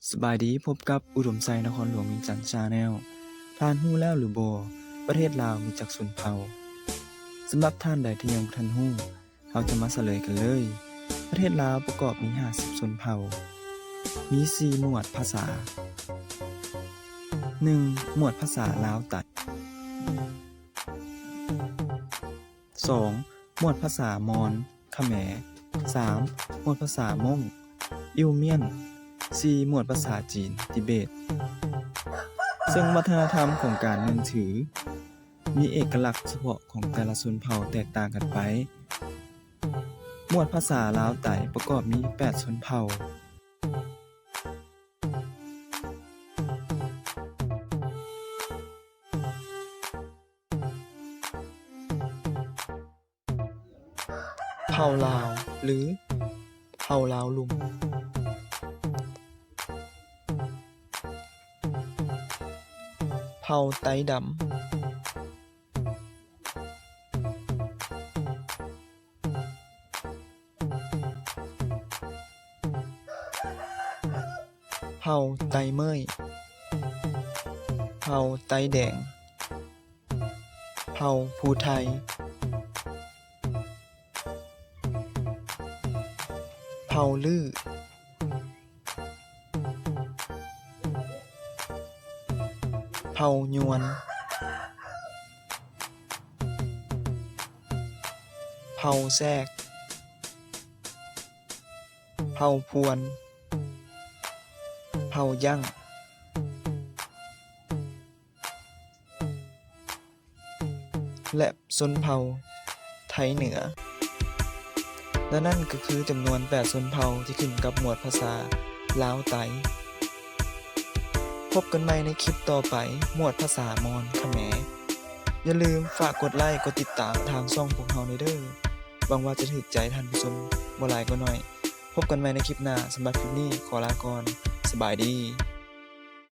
ສະບາຍດີ, ພົບກັບອຸດົມໄຊ ນະຄອນຫຼວງວຽງຈັນ Channel. ທ່ານຮູ້ແລ້ວຫຼືບໍ່ ປະເທດລາວມີຈັກຊົນເຜົ່າ? ສຳລັບທ່ານໃດທີ່ຍັງບໍ່ທັນຮູ້, ເຮົາຈະມາສະເຫຼີຍກັນເລີຍ. ປະເທດລາວປະກອບມີຫ້າສິບຊົນເຜົ່າ, ມີສີ່ໝວດພາສາ. ໜຶ່ງ ໝວດພາສາລາວໃຕ້. ສອງ ໝວດພາສາມອນ ຂະແໝ. ສາມ ໝວດພາສາມົ້ງ ອິວມຽນ. ສີ່ ໝວດພາສາຈີນ ຕິເບດ. ເຊິ່ງວັດທະນະທຳຂອງການເມືອງຖື ມີເອກະລັກສະເພາະຂອງແຕ່ລະຊົນເຜົ່າແຕກຕ່າງກັນໄປ. ໝວດພາສາລາວໃຕ້ປະກອບມີແປດຊົນເຜົ່າ. ເຜົ່າລາວ ຫຼື ເຜົ່າລາວລຸ່ມ, ເຜົ່າໄຕດຳ, ເຜົ່າໄຕເມີ້ຍ, ເຜົ່າໄຕແດງ, ເຜົ່າພູໄທ, ເຜົ່າລື້, ເຜົ່າຍວນ, ເຜົ່າແຊກ, ເຜົ່າພວນ, ເຜົ່າຢັ້ງ ແລະ ຊົນເຜົ່າໄທເໜືອ. ແລະ ນັ້ນກໍຄືຈຳນວນແປດຊົນເຜົ່າທີ່ຂຶ້ນກັບໝວດພາສາລາວໃຕ້. ພົບກັນໃໝ່ໃນຄລິບຕໍ່ໄປ, ໝວດພາສາມອນຂະແໝ. ຢ່າລືມຝາກກົດໄລ້ ກົດຕິດຕາມທາງຊ່ອງພວກເຮົາແດ່ເດີ້. ຫວັງວ່າຈະຖືກໃຈທ່ານຜູ້ຊົມບໍ່ຫຼາຍກໍໜ້ອຍ. ພົບກັນໃໝ່ໃນຄລິບໜ້າ. ສຳລັບຄລິບນີ້ຂໍລາກ່ອນ. ສະບາຍດີ.